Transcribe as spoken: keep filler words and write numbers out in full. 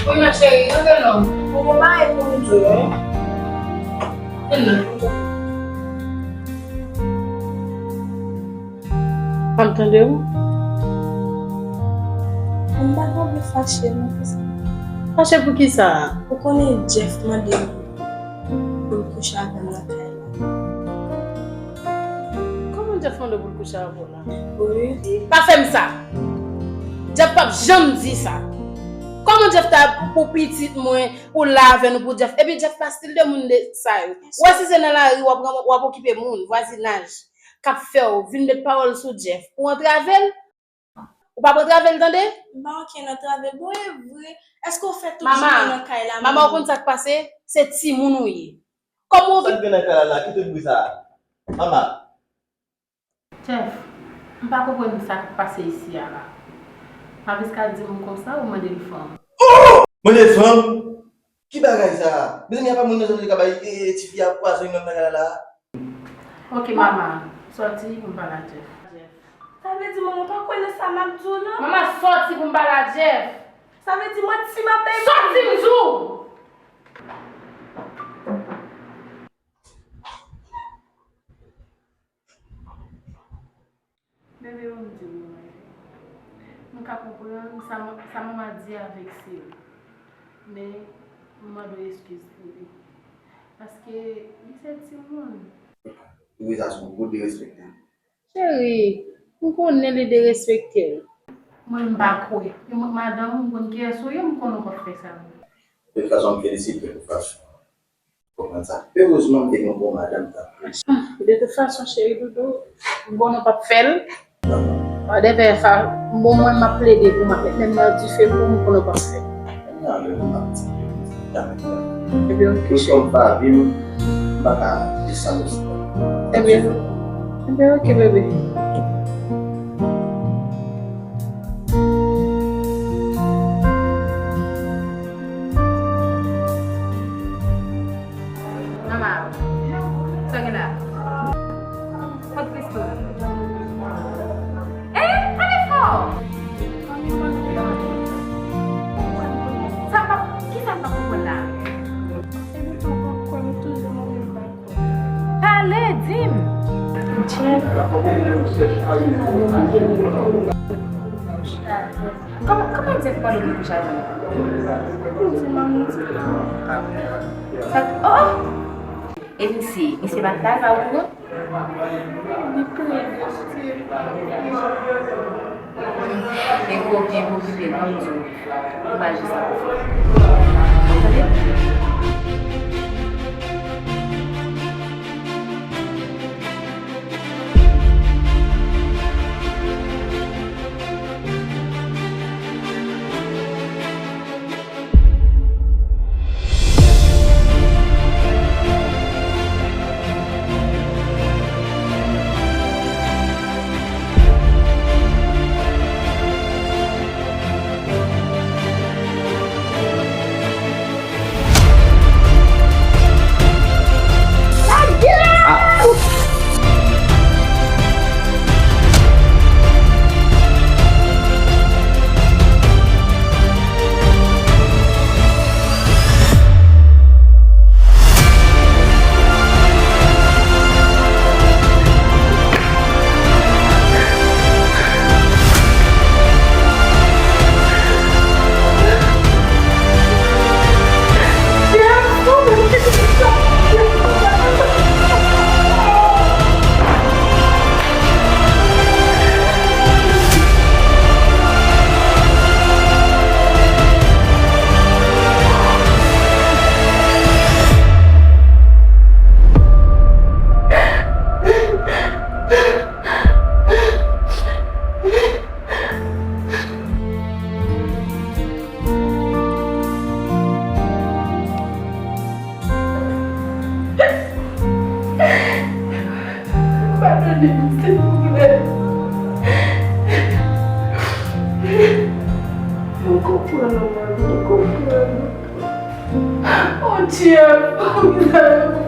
Wi, ma chérie, antre non. Bon, bon, bagay pou m di w, wi. Vin non. Pa m tande w. M pa t anvi fache non pou sa. Fache pou kisa? Ou konnen Jeff mande m pou l kouche avè m nan kay la. Kòman Jeff mande w pou l kouche avè w la? Wi. Pa fè m sa. Jeff p ap janm di sa. Kòman Jeff ta pou pitit mwen, pou la avè nou, pou Jeff? Epi Jeff pa stil de moun de sa yo. Ou wè si se nan lari w ap, w ap okipe moun, vwazinaj k ap fè w vin met pawòl sou Jeff. Ou antrave l? Ou p ap antrave l, tande? M pa okenn antrave. Bon, e vre. Èske w fè tout jounen nan kay la? Mama, ou konn sa k pase? Se timoun ou ye. Kòman ou... Sa k gen nan kay la la? Kite bri sa a. Mama. Jeff, m pa konprann sa k ap pase isi a la. Mavis ka di m konsa ou mande l fanm? Mande l fanm? Ki bagay sa a? Mezanmi, apa moun nan zòn li ka bay, e, e, tifi a pwazon nan bagay la la? Ok, mama, sòti pou m pale a Jeff. Sa vle di manman pa kwè nan sa m ap di w lan? Mama, sòti pou m pale a Jeff. Sa vle di manti m ap bay manman? Sòti, m di w! Bebe, ban m di w yon bagay. M ka konprann sa, sa manman di a vekse l. Men, m mande w eskiz pou li. Paske li se timoun. Ou wè sa se yon gwo derespektan. Cheri, m konnen li derespekte l. Mwen, m pa kwè. E mwen, madanm ou, m konn kiyès ou ye, m konnen w p ap fè sa. De tout fason, m felisite w pou fason. Konprann sa. Erezman, m te gen yon bon madanm k ap... De tout fason, cheri doudou, m konnen w p ap fè l. Whatever, fa, bon, mwen, m ap plede pou m ap met men m nan dife pou ou, m konnen w p ap fè l. Non, men m ap di, m ap di, jamè. Ebyen, ok, cheri. Tout kòm pa vi m, m pa ka desann ou. Ebyen, ebyen, ok, bebe. Mama, sa gen la? Kot Christoo? Eh, pale fò! Sa pa, ki sa m pa konprann la? Pale, di m! Kòman, kòman Jeff mande w pou kouche avè l? Sa, oh, oh! E misye, misye pa t la, l pa okouran? Li plede, misye. E koken pou okipe l, ban m di w. Ou pa jis ap fè. Tande? Padone m, silvouplè. Mwen konprann ou, mwen, mwen konprann ou. Oh, Jeff, oh, Jeff.